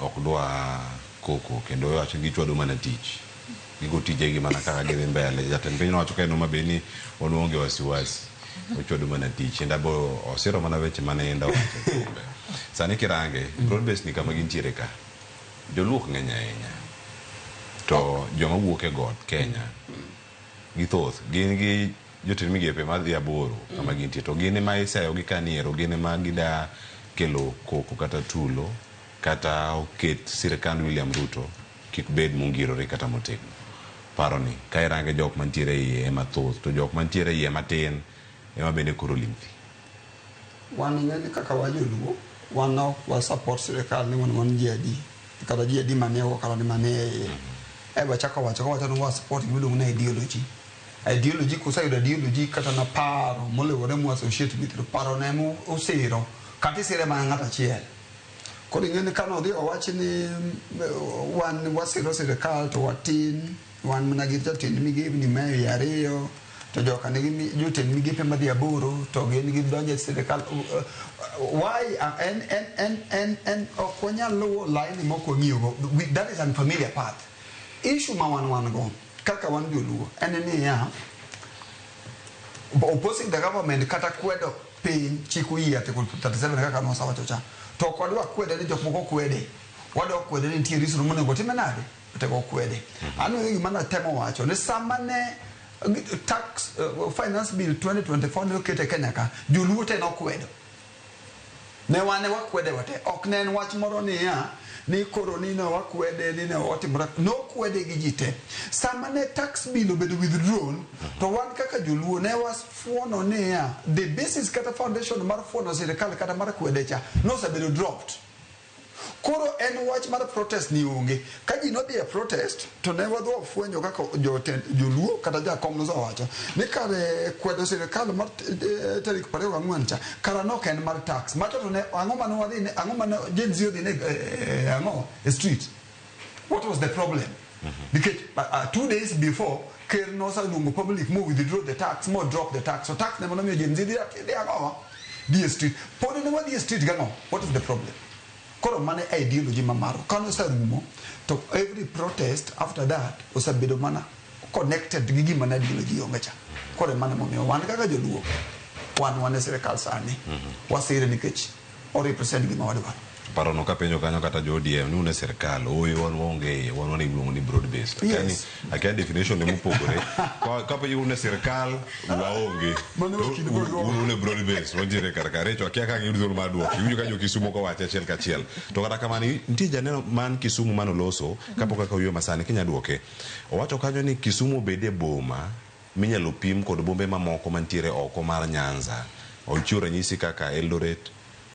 Ok dwa koko kendo wacho ni gichwado mana tich. Gigo tijegi mana kaka gidhi mbele. Jatend piny nowacho ka en Homa Bay ni wan waonge wasiwasi. Ochwado mana tich. Inda bo osiro mana weche mane Inda owacho e thumbe. Sani kirange, broad base ni kama gintiere ka. Joluo ok ng'eny ahinya. To joma wuok e got Kenya githoth. Gin gi jotend migepe madhi aboro kama gintie. To gin ema iseyo gi kaniero, gin ema gida kelo koko kata tulo kata oket sirkand William Ruto kik bed mongirore kata motegno. Paro ni ka irange jok mantiere e iye ema thoth to jok mantiere e iye matin ema bende koro ling' thi. Wan ing'e ni kaka wan joluo, wan ok wa support sirkal ni wan wan ji adi, kata ji adi manie oko kata manie iye. E wachako wacho kawacho ni wa support gima iluongo ni ideology. Ideology kuseyudo ideology kata na paro moluwore mu associate with to paro no ema osiro kata isire mana ng'ato achiel. Koro ing'e ni kane odhi owach ni wan wasiro sirkal to watin, wan mana gi jatend migepni ma ariyo to joka nigi jotend migepe madhi aboro to gin gidonjo e sirkal. Why en en en en en ok wanyal luwo line mok wang'iyogo. That is unfamiliar path. Issue ma wan wan go kaka wan joluo en niya opposing the government kata kwedo piny chik oyie article 37 kaka nosewacho cha to ok wadwa kwede ni jok moko kwede wadwa kwede ni nitie reason monego time nade otego kwede aneno gima natemo wacho ni sama ne tax finance bill 2024 ne oket e Kenya ka joluo te nokwedo ne wan wakwede wate ok ne en wach moro niya ni koro ni ne wakwede ni ne otimore nokwede gi ji te sama ne tax bill obedo withdrawn to wan kaka joluo ne wafuono niya the basis kata foundation mar fuono sirikal kata mar kwede cha nosebedo dropped koro en wach mar protest ni onge ka ji nodhi e protest to ne wadhi wafwenyo kaka jotend joluo kata jakom nosewacho ni kare kwedo sirikal mar tarik 24 cha kara nok en mar tax macha to ne ang'o mane wadhi ne ang'o mane Gen Z odhi ne ang'o e street what was the problem nikech 2 days before ker noseluongo public mo withdraw the tax mo drop the tax so tax ne monomiyo Gen Z dhi dhi ang'o dhi e street pod ne wadhi e street gang'o what is the problem koro mano e ideology ma marwa kano oserumo to every protest after that osebedo mana connected gi gima ne ideology onge cha koro mano emomiyo wan kaka joluo wan wan e sirikal sani wasire nikech o represent gima wadwaro parono kapenjo kanyo kata jo ODM ni un e sirkal ooyo wan waonge iye wan wan iluongo ni broad based akia ni akia definition ne mopogore kapenjo un e sirkal waonge Mano To kind kod un un e broad based wantiere kar ka Recho akia ka giyudo thuolo mar duoko iwinjo ka jo Kisumu kowache achiel kachiel to kata kamano nitie janeno man Kisumu manoloso kapok kaka oyueyo masani kinya duoke owacho kanyo ni Kisumu obed e boma minyalo pim kod bombe mamoko mantiere oko mar Nyanza ochiwo ranyisi kaka Eldoret